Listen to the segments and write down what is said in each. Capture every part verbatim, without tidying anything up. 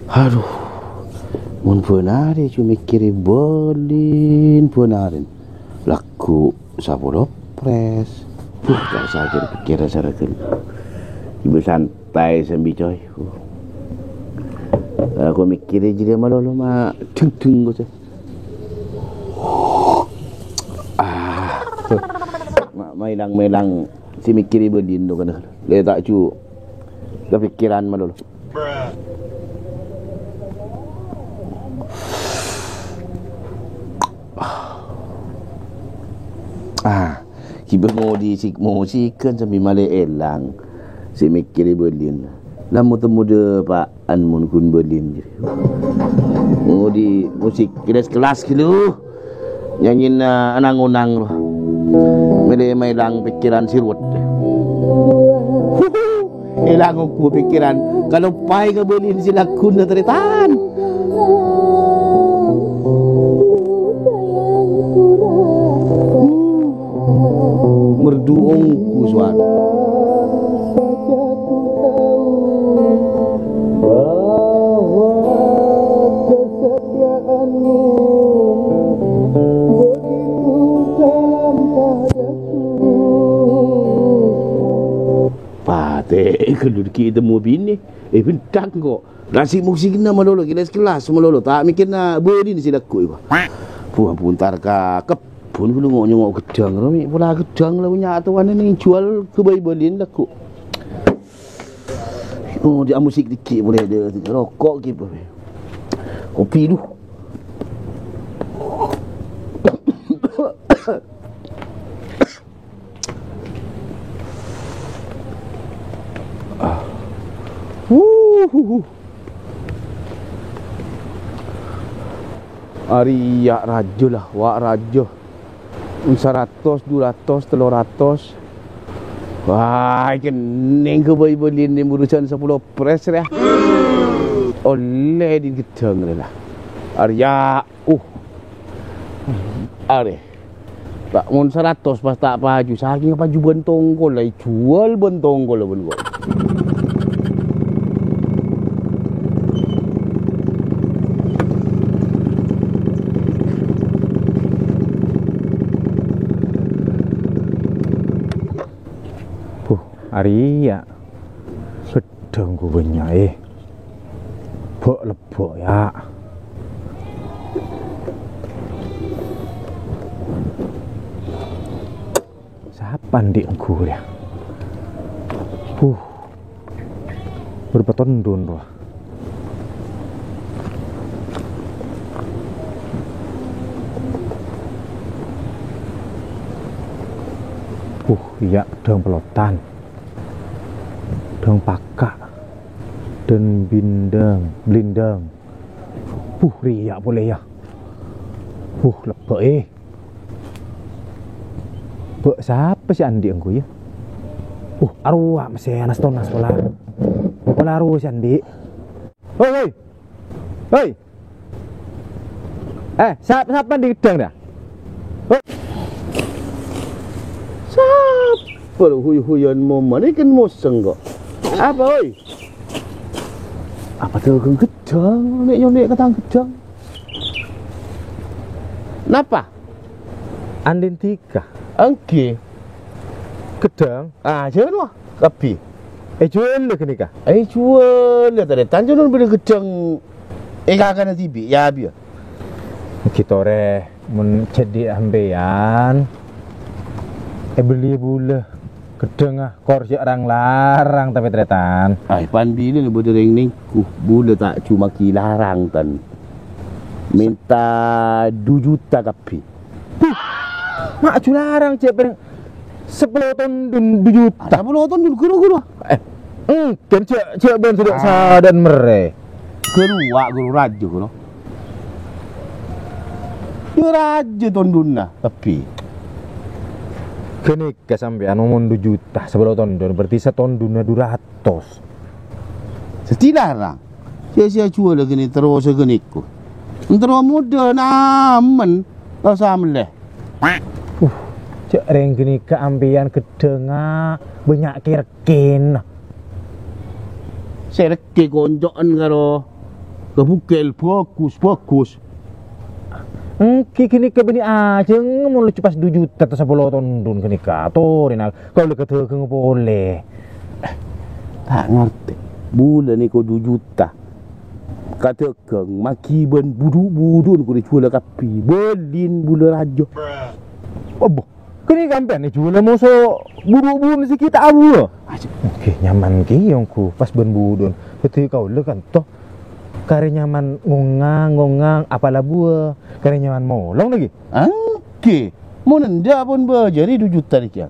Adhu, mon bân arè jhu mèkkèrè bâlin bân arè. Lagghu' sapolo pres. Buh, ta' sakèr pèkkèran saraghân. Ghi' bhâi santai sambi, coy. Aku mèkkèrè jârèya malolo ma' dheng-dheng, kok. Ah, ma-, mèlang-mèlang sè mèkkèrè bâlin, to, kan. Lè ta' jhu kapèkkèran malolo. Ah, ghibâ ngodhi sik-, mosikan sambi malè èlang. Sè mèkkèrè bâlin. La mo-, temmo dâpa'an mon ghun bâlin. Ngodhi musik kelas-kelas ghâllu. Nyanyina anang-onang, rowa. Mèlè maèlang pèkkèran sè ruwet. Èlang ongghu pèkkèran, kaloppaè ka bâlin sè lagghuna tarètan. Merdu ongghu sowara. Patè ghâllu ghi' temmo binè, è, bhendhâk engko'. La sè musikna malolo, kelas-kelas malolo, ta' mèkkèrna bâlin sè lagghu', èko. Buh, ampon, entar ka kebbhun ghâllu ngo'-nyongo' ghâddhâng, rowa, mè' pola ghâddhâng la bânnya' towana nèng juwâl ghâbây bâlin lagghu'. Oh, dâ' musik dikè' polè, dâ' roko' ghi' polè. Kopi, dhu. Ah. Wuhuhu. Arèya rajâ la, wa' rajâ. Saratos, du ratos, tello ratos. Wah, kennèng ghâbây bâlin nèng bârusan sapolo pres rèya. Ollè dhin ghâddhâng rèya la. Arèya, uh. Arè. Ta' mon saratos pas ta' paju, sakèng paju bân tongkolla, èjuwâl bân tongkolla bân ko'. Buh, arèya. Ghâddhâng ghun bânnya'è. Bâ'-lebbâ', yâ. Sapa andi' ongghu rèya? Huh. Bârâmpa tondhuna rowa? Huh, iyâ, ghâddhâng pelotan. Ghâddhâng paka'. Dân bindang, blindang. Huh, rèya polè, yâ. Huh, lebbâ', è. Bâ' sapa sè andi' ongghu, yâ? Uh, arowa messèna sèttonga pola. Pola arowa sè andi'. Hoi, hoi. Hoi. Eh, sap-, sapa andi' ghâddhâng, dâ? Hoi. Sapa lo hoy-hoyan moman? Ini kan mosèng, kok. Apa, hoi? Apa dagang ghâddhâng? Nè'-nyonè' ka tang ghâddhâng. Napa? Andin dhika. Èngghi. Ghâddhâng? Ah, jhâ' rowa kabbhi. Èjuwâl ghânèka? Èjuwâl, tarètan jhâ' non bâdâ ghâddhâng è kakana dhibi', yâ, biyâ. Èngghi torè, mon jadi sampèyan, èbelli bulâ ghâddhângnga. Kor jhâ' rang-larang tapè tarètan. Ai, pan bilâ bâdâ rèng nèngghu, bulâ ta' jhumaghi larang, tan. Mènta du juta kabbhi. Huh, ma' jhâ' larang jhâ' pèng sapolo tondhun du juta. Sapolo tondhun, ghuru-ghuru. Eh, èngghi jhâ', jhâ' bân sè dâ' sadhân mèrè. Ghâruwa, ghuru rajâ, ghuru. Yâ rajâ tondhunna, kabbhi. Ghânèka sampèyan omon du juta, sapolo tondhun, berarti satondhunna du ratos. Dhâddhi larang. Sè-sè juwâlâ ghânè terrosa ghânèko. Ènterro modâ namen, ta' osa mellè. Uh, jhâ' rèng ghânèka sampèyan ghâddhângnga bânnya' kèr-kèna. Sè rèkkè konco'an karo Kabukkel, bagus, bagus. Èngghi ghânèka bânnè ajhâ, mon laju pas du juta ta' sapolo tondhun ghânèka. Torè, na, kaulâ ka dhâghâng polè. Ta' ngartè. Bulâ nèko du juta. Ka dhâghâng, maghi bân budhu-budhuwân ghun èjhuwâlâ kabbhi. Bâlin bulâ rajâ. Abbo. Kènè' sampèyan èjhuwâlâ moso budhu-budhuwân sè ghi' ta' abuwâ. Oke, nyaman kèya ongghu, pas bân budhuwân. Bhâdhi kaulâ kanto. Karè nyaman ngongang-ngongang, apala buwâ. Karè nyaman molong lagi. Èngghi, mon endâ' pon bâjâri du juta rèya.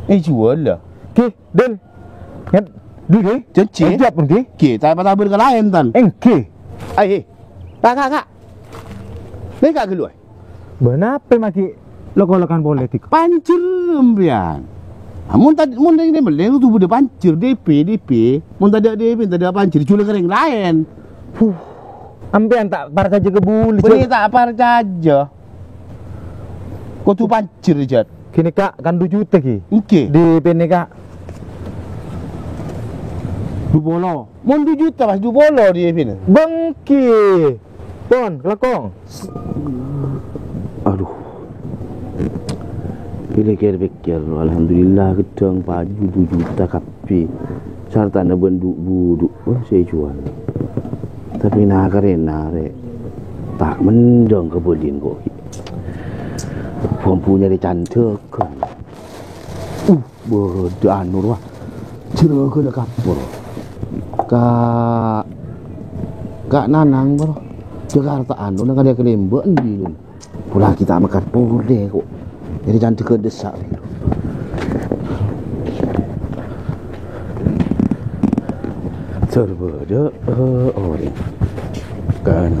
Èjhuwâlâ. Ghi, Dèn. Nget, dhi, ghi. Jhânjhi. Ojhâ pon, ghi. Ghi, ta' patabâr ka laèn, Tan. Èngghi. Ayo, he. Ka', ka', ka'. Nèka ghâllu, ae. Bân apa maghi lo-kolokan polè, Dik? Pancèr, sampèyan. Ah, mon tad-, mon rèng-rèng mellè, kodhu bâdâ pancèr, D P, D P. Mon tadâ' D P, tadâ' pancèr, jhuwâlâ ka rèng laèn. Huh. Sampèyan ta' parcajâ ka bulâ, Bânnè Jat. Ta' parcajâ. Kodhu pancèr, Jat. Ghânèka, kan du juta, ghi. Èngghi. Di pènè, Ka'. Du polo. Mon du juta, pas du polo di pènè. Bângkè. Pon, kalangkong. Aduh. Bilâ kèr-pèkkèr, alhamdulillah, ghâddhâng paju du juta kabbhi. Sartana bân du-budhu, wah, sè èjhuwâl. Tapè na-, karèna rè, ta' mendhâng kabâliyân ko'. Bhâmbu nyarè candhâghân. Uh, bâdâ anu, wah. Jârâghâna kapur. Ka', Ka' Nanang, bro. Jakarta anu, nang ada kalèmbâ endi, Lun? Polana ghi' ta' mèkkèr polè, ko'. Jadi candhâghân dessa'. Sarbâ dâ', eh, orèng. Kan.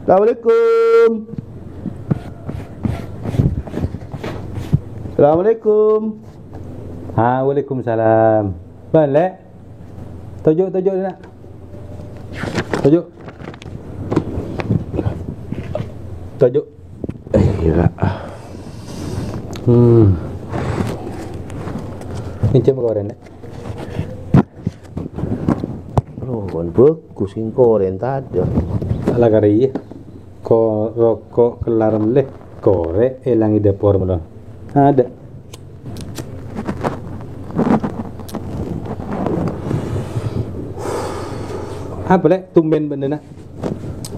Assalamualaikum. Assalamualaikum. Ha, waalaikumsalam. Bâlâ. Toju', toju', Nak. Toju'. Toju'. Eh, iyâ, Kak. Hmm. Ngènjhâm korèn, Nak. Loh, kon bhâghus, ngèn korèn tadâ'. Ala karè iyâ. Ko-, roko' kellar mellè, korè' èlang è dâpor mèlo. Adâ'. Apa, Lè', tumben bâ'na, Na'?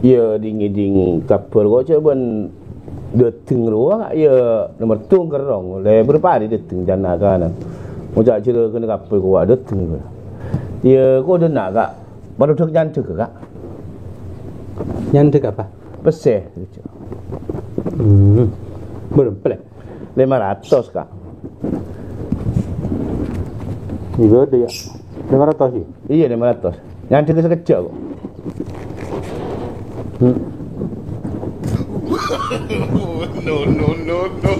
Iyâ, ding-ngèding kabhâr ko' jhâ' bân dâteng rowa, Ka', iyâ, nomer tungker rong, lè bârâmpa arè dâteng jhâ' na'-kana'. Ngoca' jârâghâna kabhâr ko' dâteng rowa. Iyâ, ko' dâ' enna', Ka'. Padâ dhâk-nyandhâghâ, Ka'. Nyandhâghâ apa? Pèssè. Hmm. Bârâmpa, Lè'? Lèma ratos, Ka'. Iyâ, dâ' iyâ. Lèma ratos, iyâ? Iyâ, lèma ratos. Nyandhâghâ sakejjhâ', ko'. Hmm. No, no, no, no.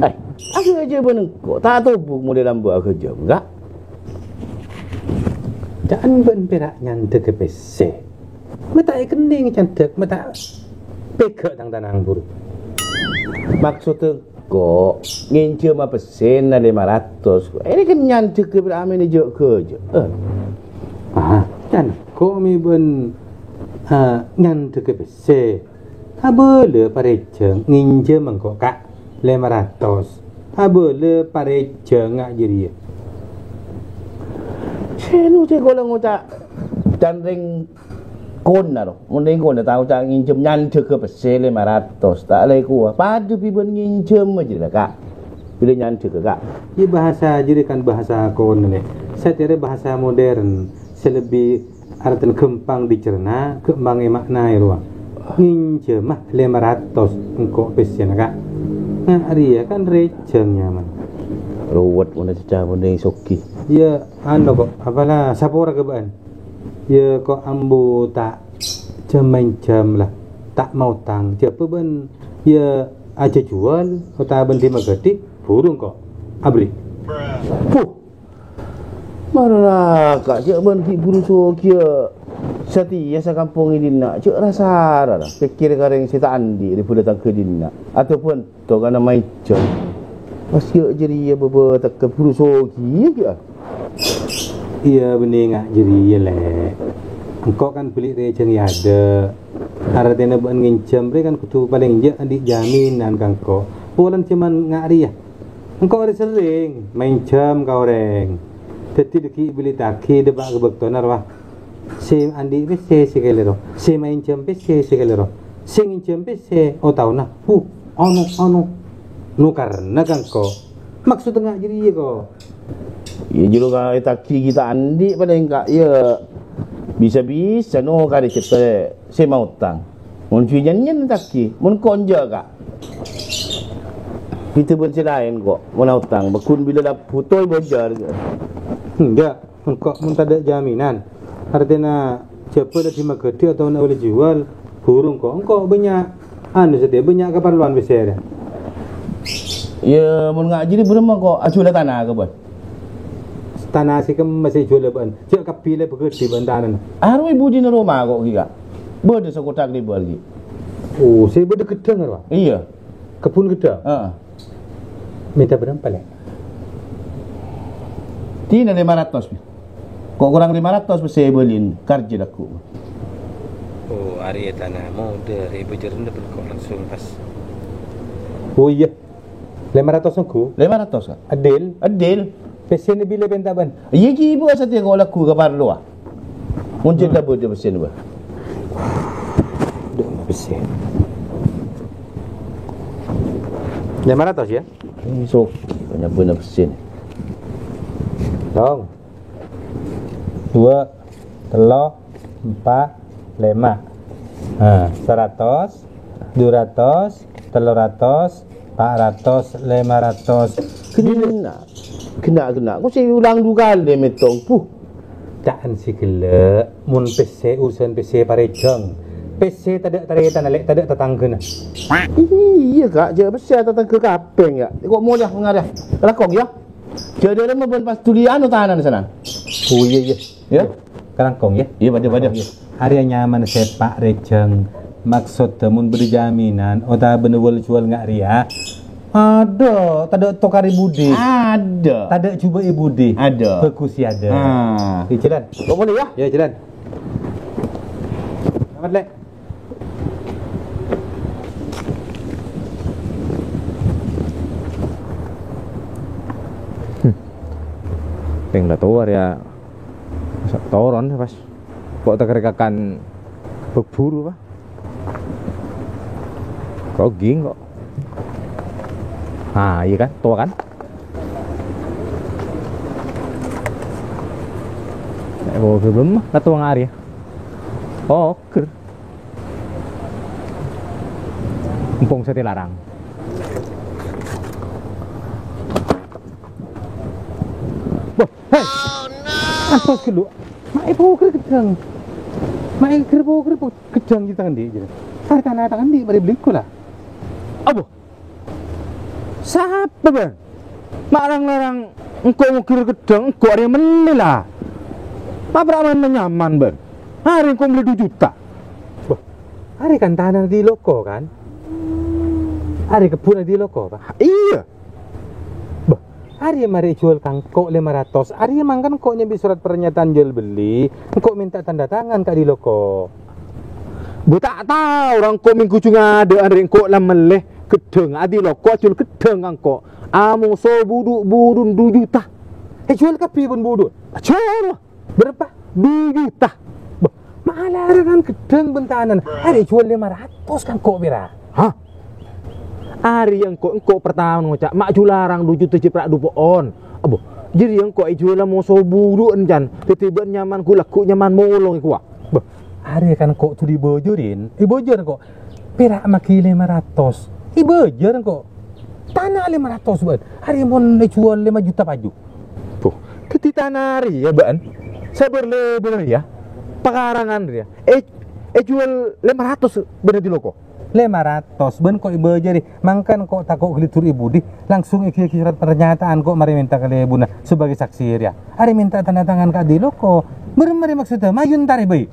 Eh, aghâjâ bân engko'. Ta' tobuk molè lambâ' aghâjâ, enggak? Ca'na bâ'na pèra' nyandhâghâ pèssè. Ma' ta' èkennèng candhâk, ma' ta' pèghâ' tang tanang buru. Maksodda engko' ngènjhâma pèssèna lèma ratos. Èrèken nyandhâghâ pèra' amènè jâ'-ghâjâ'. Eh. Ah, can engko' mè' bâ'na, ah, nyandhâghâ pèssè. Abâlâ parèjhâng ngènjhâm engko', Ka', lèma ratos. Abâlâ parèjhângnga jârèya. Sè no sè kaulâ ngoca' can rèng kona, ro. Mon rèng kona ta' ngoca' ngènjhâm nyandhâghâ pèssè lèma ratos. Ta' lè kowa. Padâ bi' bân ngènjhâma jârèya, Ka'. Bilâ nyandhâghâ, Ka'. Iyâ, bhâsa jârèya kan bhâsa kona, Lè'. Satèya rèya bhâsa modern. Sè lebbi artèna ghâmpang dicerna, ghâmpang èmaknaè rowa. Ngènjhâma lèma ratos engko' pèssèna, Ka'. Nga' rèya kan rèjhâng nyaman. Ruwet mon ècaca bân rèng soghi. Iyâ, anu ko', apa la, sapora ka bâ'na. Iyâ, ko' ambu ta' jhâm-mènjhâm la, ta' maotang. Jhâ' bâ'na, iyâ, ajhâjhuwâl, otabâ bân dimma ghâdhi, buru engko' abâli. Puh! Mara, Ka', jhâ' bân ghi' buru soghiyâ satèya sakampong è dinna', jhâ' ra-sara, ra. Pèkkèr ka rèng sè ta' andi' rè bhâlâ tangghâ dinna'. Atabân to kana maèjhâm. Pas jhâ' jârèya bâbâ tekka buru soghiyâ, ghi', a? Iyâ, bânnè nga' jârèya, Lè'. Engko' kan bâli' rèjhâng è adâ'. Artèna bâ'na ngènjhâm rè kan kodhu palèng enjâ' andi' jaminan ka engko'. Polana jhâman nga' rèya. Engko' rè serrèng maènjhâm ka orèng. Dhâddhi dhâggi' bâli' taghi dâpa' ka bâktona rowa. Sè andi' pèssè sè kalèro, sè maènjhâm pèssè sè kalèro, sè ngènjhâm pèssè otaona, hu, ono, ono, nokarra ka engko'. Maksodda nga' jârèya, ko'. Iyâ, jârèya ka ètaghi ghi' ta' andi' palèng, Ka', iyâ. Bisa-bisa nokar cètta sè maotang. Mon jhuwi nyen-nyen ètaghi, mon konja, Ka'. Kita bân sè laèn, ko', mon aotang. Bâghun bilâ la bhuto èbâjâr, Ka'. Enjâ'. Engko' mon tadâ' jaminan, artèna jhâbâ la dimmaghâdhi otabâ na' ollè juwâl, burung ko' engko' bânnya', anu satèya bânnya' kaparlowan pèssè rèya. Iyâ, mon nga' jârèya bârâmma ko' ajuwâlâ tana ka bâ'na? Tana sè kemma sè èjuwâlâ bâ'na, jhâ' kabbhi la èbâghâdhi bâ'na tanana. Arowa è budina roma ko' ghi' Ka'. Bâdâ sakothak lèbâr ghi'. Oh, sè bâdâ ghâddhâng arowa? Iyâ. Kebbhun ghâddhâng? Heeh. Mènta bârâmpa, Lè'? Dina lèma ratos, Bi. Ko' korang lèma ratos pèssè èbâlin, karjâ lagghu'. Oh, arèya tana modâ, rè bâjârânna bân ko' langsung pas. Oh, iyâ. Lèma ratos ongghu? Lèma ratos, Ka'. Adil? Adil. Pèssèna bilâ pènta bâ'na? Iyâ, ghibâ satèya ko' lagghu' kaparlowa. Mon cè' la bâdâ pèssèna, Bâ. Adhu, pèssè. Lèma ratos, yâ? Ini sok, bânnya' bâna pèssèna. Tong. Duwâ', tello', empa', lèma'. Nah, saratos, du ratos, tello ratos, pa' ratos, lèma ratos. Ghenna', ghenna', ghenna'. Ko' sè ulang du kalè mètong, Bu. Ca'na sè ghellâ', mon pèssè urusan pèssè parèjhâng. Pèssè tadâ' tarètanna, Lè', tadâ' tatangghâna. Iyâ, Ka', jâ' pèssè tatangghâ kapèng, yâ. Ko' molèya ngarè. Lakong, yâ. Jâ' dâlem bân pas dhuli anu tanana sanan. Oh, iyâ, iyâ. Yâ. Kalangkong, yâ? Iyâ, padâ, padâ. Arèya nyamana sè parèjhâng. Maksodda mon bâdâ jaminan otabâna wâl-juwâl nga' rèya. Adâ', tadâ' tokar è budi. Adâ'. Tadâ' jhubâ' è budi. Adâ'. Bhâghus, yâ, adâ'. Ah. Yâ, jhâlân. Ko' molè, yâ? Yâ, jhâlân. Selamat, Lè'. Hmm. Pèng la towa rèya. Masa' toron pas. Ko' takarè kakan bhâk buru, Pa'? Ko' ghi' ko'. Ah, iyâ kan? Towa kan? Nek bhuru bâlem, la towa nga' rèya. Oger. Empong sè èlarang. Wah, hei! Antos ghâllu. Ma' èpoger ghâddhâng. Ma' èger-poger po-, ghâddhâng ghi' ta' andi', jârèya. Tarètanna ta' andi', marè bâlingko la. Apa? Sapa, Bân? Ma' rang-larang engko' moger ghâddhâng, engko' arèya mellè la. Ma' bârâmma nyaman, Bân? Arèya engko' mellè du juta. Bâh, arèya kan tanana Di Loko, kan? Arèya kebbhunna Di Loko, Pa'? Iyâ. Bâh, arèya marè èjuwâl ka engko' lèma ratos. Arèya mangkana engko' nyambi sorat parnyataan jual beli, engko' mènta tanda tangan ka Di Loko. Bâ ta' tao, ra engko' mènggu jhung adâ'ân rè engko' la mellè ghâddhâng, Di Loko ajuwâl ghâddhâng ka engko'. Amoso budhu', budhun du juta. Èjuwâl kabbhi pon budhu'. Ajâr. Bârâmpa? Du juta. Bâh, ma' alarang kan ghâddhâng bân tanana. Arèya èjuwâl lèma ratos ka engko' pèra'? Hah? Arèya engko', engko' partama ngoca' ma' ju larang du juta jâ pra' du po'on. Abo, jârèya engko' èjuwâl la moso buru èncan. Dhâddhi bâ'na nyaman ghu-lagghu nyaman molong èkowa. Bâh, arèya kan engko' dhuli èbâjârin. Èbâjâr engko'. Pèra' maghi lèma ratos. Èbâjâr engko'. Tana lèma ratos bâ'na. Arèya mon èjuwâl lèma juta paju. Tuh, dhâddhi tana rèya bâ'na. Sabâr lèbâr rèya. Pakarangan rèya. È, èjuwâl lèma ratos bâ'na Di Loko. Lèma ratos, bân ko' èbâjâri. Mangkana ko' tako' ghâlidhur è budi, langsung èghi-, èghi sorat parnyataan ko' marè mènta ka lebuna sebagai saksi rèya. Arè mènta tanda tangan ka Di Loko. Bârâmma rè maksodda, mayu entarè bhâi.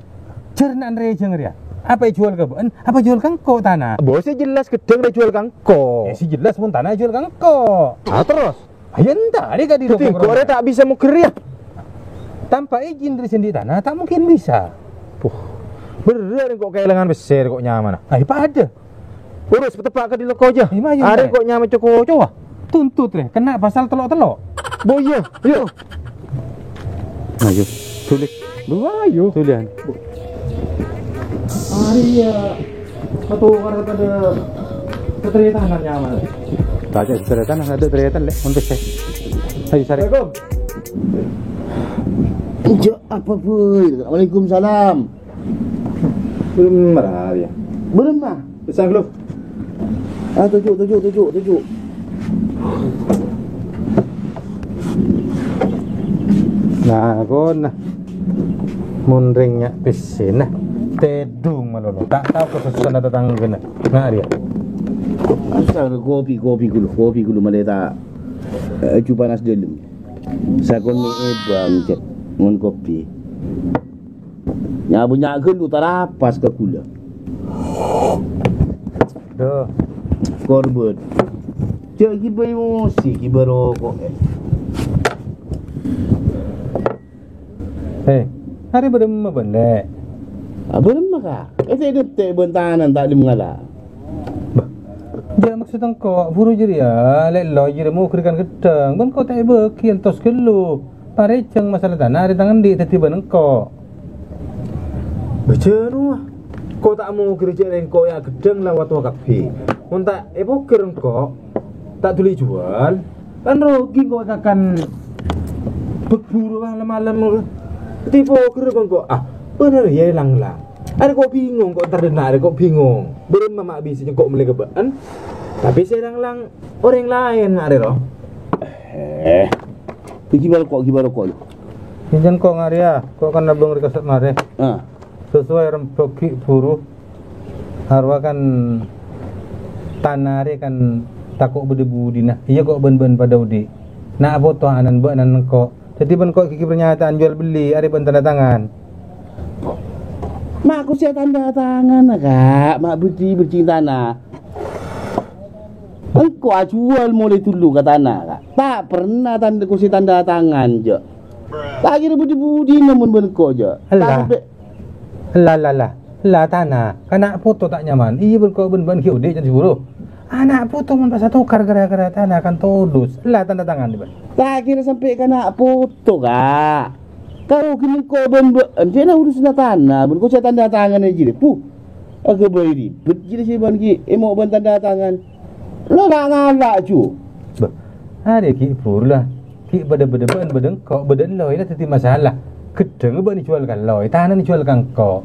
Jâr na' rèjhâng rèya. Apa èjuwâl ka bâ'na? Apa èjuwâl ka engko' tana? Bâh, sè jelas ghâddhâng rè èjuwâl ka engko'. Eh, sè jelas mon tana èjuwâl ka engko'. Ah, terros? Ayo, entarè ka Di Loko. Dhâddhi engko' rè ta' bisa moger rèya. Tanpa izin dâri sè andi' tana, ta' mungkin bisa. Puh, Berrâ' rèng ko' kaèlangan pèssè rè ko' nyamana. Ay, padâ. Urus pateppa' ka dilo' ko' jâ. Ay, mayu, Arè Rè. Ko' nyama co-koco, wah. Tuntut, Rè. Kena pasal tello'-tello'. Bo, iyâ. Ayo. Ayo. Tulis. Bo, ayo. Tulisan. Arè, iyâ. Satu karena ada ketertarikan nyamana. Tanya ketertarikan, ada ketertarikan, Lè'. Untuk saya. Ayo, Sarè. Assalamualaikum. Jâ, apa, Boy? Waalaikumsalam. Bârâmma, yâ? Bârâmma? Pisang, Luf. Ah, toju', toju', toju', toju'. Nah, kona. Mon rèng nya' pèssèna, tèdung malolo. Ta' tao kasossana tatangghâna. Nga' rèya. Asal kopi, kopi ghâllu, kopi ghâllu malè ta', eh, jhu panas dâlem. Sakon mè' èbâng, Cèt. Mon kopi. Nya-bânnya' ghâllu tarapas ka ghulâ. Duh. Korbhân. Jâ' ghibâ emosi, ghibâ roko'. He, arè bârâmma bâ'na, Lè'? Ah, bârâmma, Ka'? Ètè'-dètè' bân tanana ta' dâlem ngala'. Bâh, jâ' maksod engko', buru jârèya, Lè', lo jârèya mogher kan ghedhâng, bân ko' ta' èbâghi entos ghâllu. Parèjhâng masala tana arè tang andi' dhâddhi bân engko'. Bâjâ rowa, ko' ta' mogher jâ' rèng ko' ya ghedhâng la wa towa kabbhi. Mon ta' èpogher engko', ta' dhuli èjhuwâl, kan rogi engko' kakan bhuru malem-malem. Dhâddhi pogher engko', ah, bhender ya lang-lang. Arè ko' bingong, ko' entar dâ' enna' arè ko' bingong. Bârâmma ma' bisa engko' mellè ka bâ'na. Tapè sè lang-lang orèng laèn nga' arè, ro. Eh, ghibâ roko', ghibâ roko', lu. Jhâ' engko' nga' rèya, ko' kan nabâng rèya ka Sèt marè. Ah. Sasowai rembhâghhi buru. Arowa kan tana arè kan tako' bâdâ budina. Iyâ ko' bân-bân padâ odi'. Na' poto anan bâ'na engko'. Dhâddhi bân ko' ghi' pernyataan jual beli arè bân tanda tangan. Ma' ko' sè tanda tangan, Ka'. Ma' budi-budi tana. Engko' ajuwâl molaè dhulu ka tana, Ka'. Ta' pernah tanda, ko' sè tanda tangan, jâ'. Ta' kèra budi-budina mon bân engko', jâ'. Ella. Ta' sampè' Ella, ella, ella. Ella tana. Kana' poto ta' nyaman. Iyâ, bân ko' bân-bân ghi' odi' can sè buru. Ana' poto mon pas atokar gara-gara tana kan todus. Ella tanda tangan, bân. Ta' kèra sampè' kana' poto, Ka'. Karo ghi' engko' bân bâ'na, jâ' na urusanna tana, bân ko' sè tanda tangan jârèya. Puh. Aghâbây ribet jârèya sè bân ghi' èmo' bân tanda tangan. Lo la ngala', ju. Bâh, arè ghi' buru la. Ghi' bâdâ, bâdâ bâ'na, bâdâ engko', bâdâ elloy la dhâddhi masalah. Ghedhâng bâ'na èjuwâl ka elloy, tanana èjuwâl ka engko'.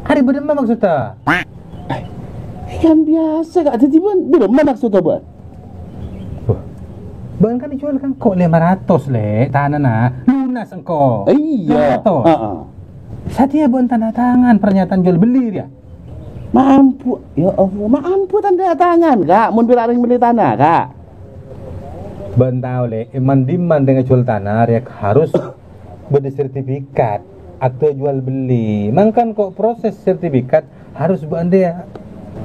Arè bâdâ emma maksodda? Kan biyasa, Ka', dhâddhi bâ'na, bâdâ emma maksodda bâ'na? Wah, bâ'na kan èjuwâl ka engko' lèma ratos, Lè', tanana. Lunas engko'. Iyâ. Lèma ratos. Heeh. Satèya bâ'na tanda tangan pernyataan jual beli rèya. Ma' ambu, ya Allah, ma' ambu tanda tangan, Ka', mon pèra' rèng mellè tana, Ka'. Bâ'na tao, Lè', è man-dimman rèng ajuwâl tana rèya harus bâdâ sertifikat akta jual beli. Mangkana ko' proses sertifikat harus bâ'na rèya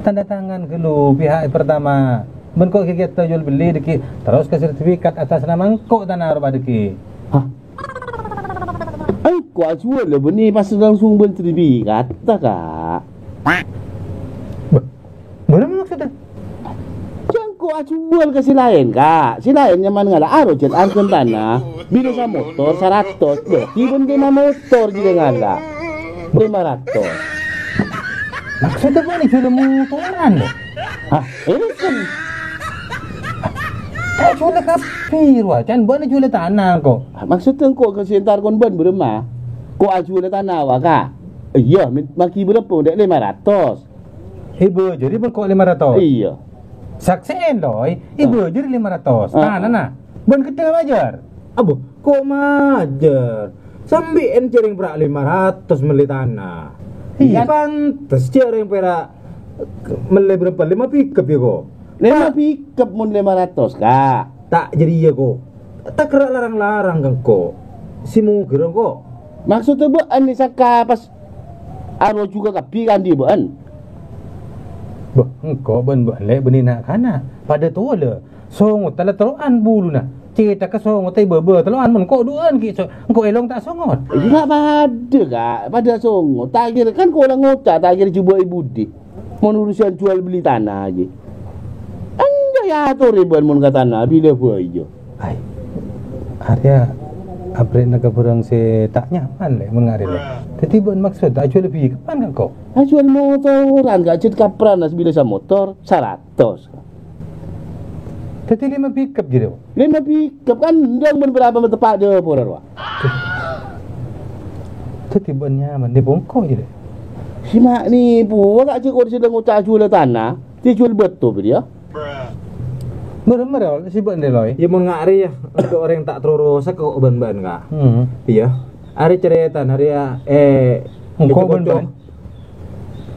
tanda tangan ghâllu pihak pertama. Bân ko' ghi' akta jual beli dâgghi', terros ka sertifikat atas nama engko' tana rowa dâgghi'. Hah? Engko' ajuwâl la bânnè pas langsung bân sertifikat, ta, Ka'? Bâh, bârâmma maksodda? Jâ' engko' ajuwâl ka sè laèn, Ka'. Sè laèn nyaman ngala' aro jhât arghâna tana. Bilâ samotor saratos, dhâddhi bân kèna motor jârèya ngala'. Lèma ratos. Maksodda bâ'na juwâl motoran, lho? Hah? Èrèken? Ta' juwâl kabbhi, rowa. Can bâ'na juwâl tana, ko'. Maksodda engko' ka sè entar kon bâ'na bârâmma? Ko' ajuwâl tana, wa, Ka'? Iyâ, min-, maghi bârâmpa, Dek? Lèma ratos. Èbâjâri bân ko' lèma ratos? Iyâ. Saksè'è, Loy. Ah. Èbâjâri lèma ratos. Ah. Tanana. Bân ghedhâng majâr? Abo, ko' majâr? Sampèyan jârèya pèra' lèma ratos mellè tana. Iyâ. Pantes jârèya pèra' mellè bârâmpa? Lèma pickup, yâ, ko'? Lèma pickup mon lèma ratos, Ka'. Ta' jârèya, ko'. Takerra' larang-larang ka engko'. Sè mogher engko'. Maksodda bâ'na saka pas aro jhughâ kabbhi ka andi' bâ'na? Bâh, engko' bân bâ'na, Lè', bânnè na'-kana'. Padâ towa, lè. Songotta la terro'an buluna. Cèthagghâ songot è bâbâ tello'an, mon ko' du'ân ghi' so-, engko' èlong ta' songot. Iyâ, ta' padâ, Ka'. Padâ songot. Ta' kèra kan kaulâ ngoca', ta' kèra jhubâ'i budi. Mon urusan jual beli tanah aja. Enjâ' èyatorè bâ'na mon ka tana, bilâ bhâi, jâ. Ai. Arèya abrè'na ka bhârâng sè ta' nyaman, Lè', mon nga' arèya, Lè'. Dhâddhi bâ'na maksod ta' ajual bhi kapan, Ka', engko'? Ajual motoran, Ka', jhât kaprana bilâ samotor, saratos. Dhâddhi lèma pickup jârèya, Pak? Lèma pickup kan ndâng bân bârâmpa teppa' dâpor, rowa. Dhâddhi bâ'na nyaman nèpo engko' jârèya. Sè ma' nèpo, Ka', jhâ' ko' sè ngoca' jual tanah, jhâ' jual bâto, bâriyâ. Mara-mara sè bâ'na rè, Loy. Iyâ, mon nga' arèya, engko' orèng ta' terro rosak ko' bân bâ'na, Ka'. Hmm. Iyâ. Arèya carètana, arèya, eh, engko' bân bâ'na.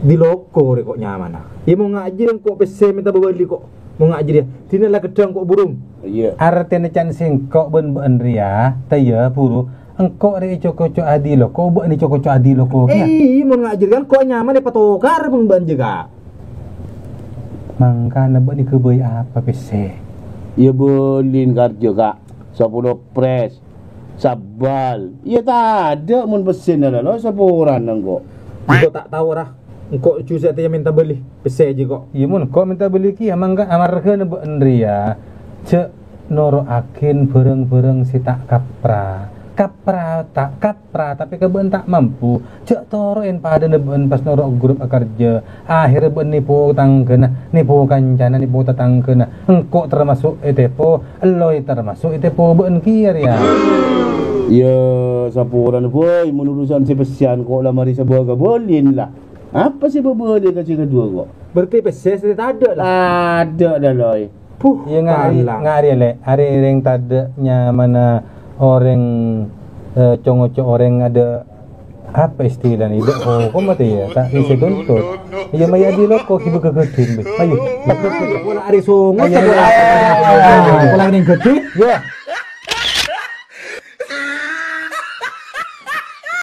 Di loko rè ko' nyamana. Iyâ, mon nga' jârèya engko' pèssè mènta bâbâli ko'. Mon nga' jârèya, dinah la ghâddhâng ko' burung. Iyâ. Artèna can sèngko' bân bâ'na rèya, ta' iyâ, buru. Engko' rè èco-koco adi loko, bâ'na èco-koco adi loko, kèya. Eh, iyâ, mon nga' jârèya kan ko' nyamana èpatokar bân bâ'na jâ, Ka'. Mangkana bâ'na èghâbây apa pèssè? Iyâ, bâlin karjâ, Ka'. Sapolo pres. Sabbhâl. Iyâ tadâ' mon pèssèna la, Loy, saporana engko'. Engko' ta' tao, ra. Engko' jhâ' satèya mènta bâli pèssè jâ ko'. Iyâ, mon engko' mènta bâli kèya, mangka amarghâna bâ'na rèya jhâ' noro'aghin bhârâng-bhârâng sè ta' kapra. Kapra ta' kapra, tapè ka bâ'na ta' mampu. Jhâ' toro'è padâna bâ'na pas noro' grup akarjâ. Ahèrra bâ'na nèpo tanggâna, nèpo kancana, nèpo tatangghâna. Engko' tamaso' ètèpo, Loy tamaso' ètèpo bâ'na kèya rèya. Iyâ, saporana, bhâi, mon urusan sè pèssèyan ko' la marè sabâ ka bâlin la. Apa sè bâbâli ka sè kaduwâ ko'? Berarti pèssè sè tadâ' la. Tadâ' la, Loy. Puh, iyâ, nga' arè, pala. Nga' arè, Lè'. Arè rèng tadâ' nyamana orèng, eh, co-ngoco orèng adâ' Apa istilana? Tidak hukum atau ya? Tak bisa tuntut. Iya, maya di loko, kibu kegetin, be. Ayo. Pola ari sungai, ayo, ayo, ayo, ayo, ayo. Pola ning gedhe. Ya.